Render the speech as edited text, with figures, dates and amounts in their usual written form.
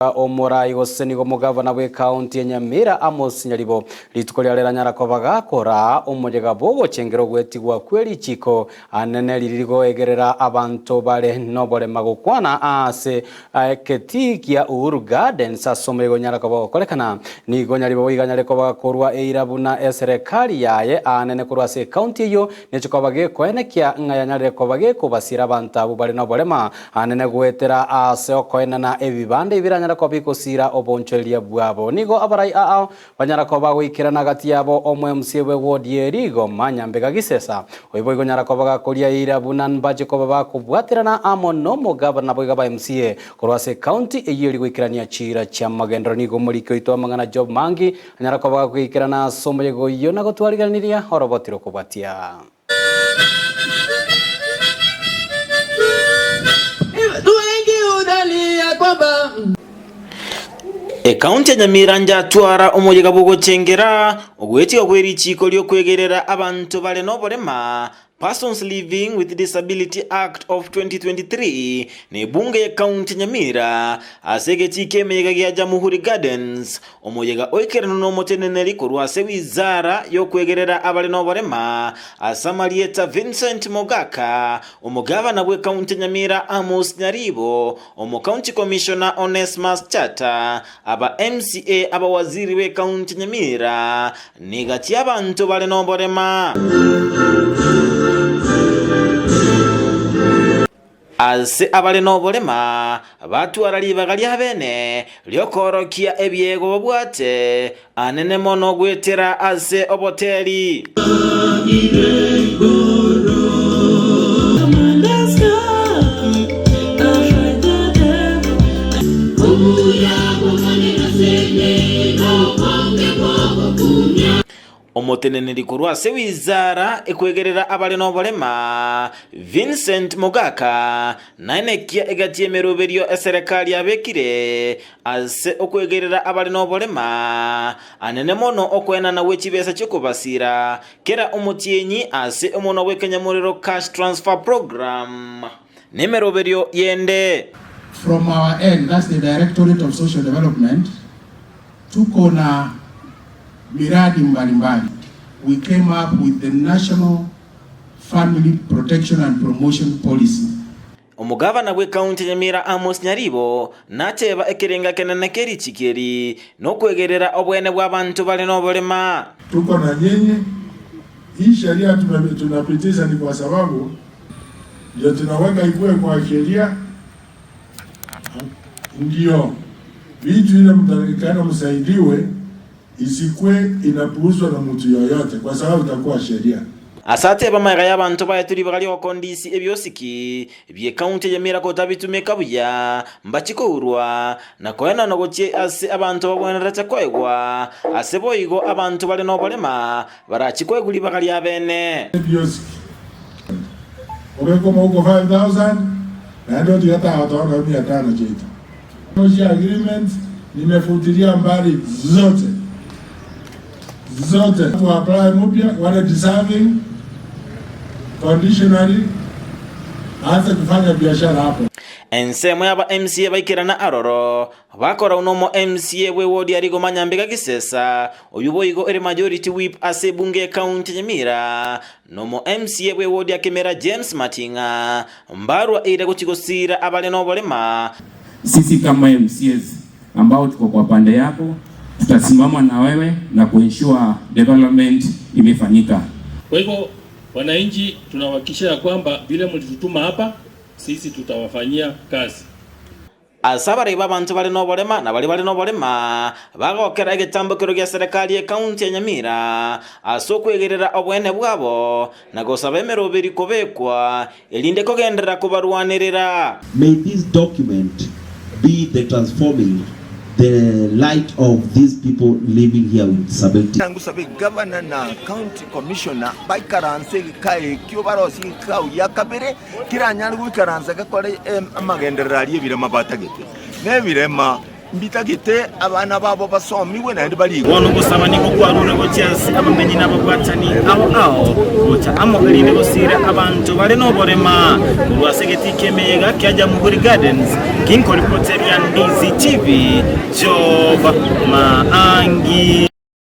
Omorai gose nigo omogavana bw'ekaunti ya Nyamira Amos Nyaribo rituko ria rero anyara koba gakoraa omoyega bw'ogochengera ogwetigwa kwe richiko anene riria rigoegerera abanto bare noborema gokwana aase eketii kia Uhuru Gardens ase omoyega onyara koba ogokorekana. Nigo Nyaribo boigo anyare koba gakorwa eira buna eserekari yaye aanene korwa ase ekaunti eyio neche koba gekoenekia ng'a yanyarire koba gekobasiera abanto abwo bare noborema Anene goetera aase okoenana ebibanda ebiranyare koba bigosiira obonchoreria bwabo. Nigo abarai aao banyara koba goikerana gati yabo omo-MC bw'ewodi ye rigoma Nyambega Gisesa. Oyio boigo onyara koba gakoria eira buna mbache koba bakobwaterana amo nomogabana naboigo aba MCA korwa ase ekaunti eyio eri goikerania chiira chi'amagenderero. Nigo omoriki oito amang'ana Job Mangi anyara koba gakoikerana ase omoyega oyio na gotwariganiria oroboti rokobwatia. Ekaunti ya Nyamira njatwara omoyega bw'ogochengera ogwetiga kwe richiiko ri'okwegerera abanto bare noborema, Persons Living with Disability Act of 2023, na ebunge y'ekaunti ya Nyamira ase egetii ki'emeyega gia Jamhuri Gardens. Omoyega oikeranu nomoteneneri korwa ase wizara y'okwegerera abare noborema ase amarieta Vincent Mogaka, omogavana bw'ekaunti ya Nyamira Amos Nyaribo, omocounty commissioner Onesmus Chata, aba MCA abawaziri b'ekaunti ya Nyamira negati y'abanto bare noborema. Ase abare noborema batwara ribaga riabene riokoorokia ebiegwa babwate anene mono goetera ase oboteri. Omoteneneri korwa ase wizara ekwegerera abare noborema, Vincent Mogaka, naenekia egati y'emeroberio eserekari yabekire ase okwegerera abare noborema, anene mono okoenana gwe chibesa chi'okobasira kera omotienyi ase omonwa bw'ekenyamorero Cash Transfer Program nemeroberio yende. From our end, that's the Directorate of Social Development, Tuko na miradi mbalimbali. We came up with the National Family Protection and Promotion Policy. Omogavana bw'ekaunti ya Nyamira Amos Nyaribo nateba ekerengo ekenene ke richiko eri nokwegerera obwene bw'abanto bare noborema. Tuko na nyinyi, hii sheria tunapitisha ni kwa sababu ndio tunaweka ikuwe kwa sheria. Ndio vitu ile mtakikana msaidiwe isikwe inapuuzwa na mtu yoyote, kwa sababu itakuwa sheria. Ase ateba amaiga y'abanto baetwe ribaga ri'ogokondisia ebiosiki bi'ekaunti ya Nyamira kotabitumeka buya, mbachie kourwa na koenanwa gochia ase abanto bagwenerete koegwa, ase boigo abanto bare noborema barachie koegwa ribaga riabene. Ebiosiki obeke omouko 5000 naende otige tagotoa nonya mia tano chiaito. Chia agreements nimefutilia mbali zote zote to apply mupya wale deserving conditionally aanze kufanya biashara hapo. Ensemo y'aba MCA baikerana aroro, Bakorau nomo MCA bw'ewodi ya Rigoma Nyambega Gisesa, oyio boigo ere majority whip ase ebunge y'ekaunti ya Nyamira, nomo MCA bw'ewodi ya Kemera James Mating'a, mbarwa eira gochia gosiira abare noborema. Sisi kama MCAs ambao tuko kwa pande yako tutasimama na wewe na kuensure development imefanyika. Kwa hivyo wananchi tunawahakikishia ya kwamba vile mlitutuma hapa sisi tutawafanyia kazi. Ase abarai b'abanto bare noborema na baria bare noborema bagokera egetambokero gia serekari y'ekaunti ya Nyamira ase okwegerera obwene bwabo na gosaba emeroberi kobekwa erinde kogenderera kobarwanerera. May this document be the transforming the light of these people living here with disability. Ngosabe gavana na county commissioner baikaranse egeka ekio barosie egekao gia kabere Keranyare goikaransa gekore amagenderero aria ebirema batagete, nebirema. Mbitagete abana babo basomigwe naende barikwe. Bono ogosaba nigo kwarure gochia ase abamenyi na ababwatani ao ao gocha amo erinde gosiira abanto bare noborema korwa ase egetii ki'emeyega kia Jamhuri Gardens, ginkoripoteria Ndizi TV, Job Maangi.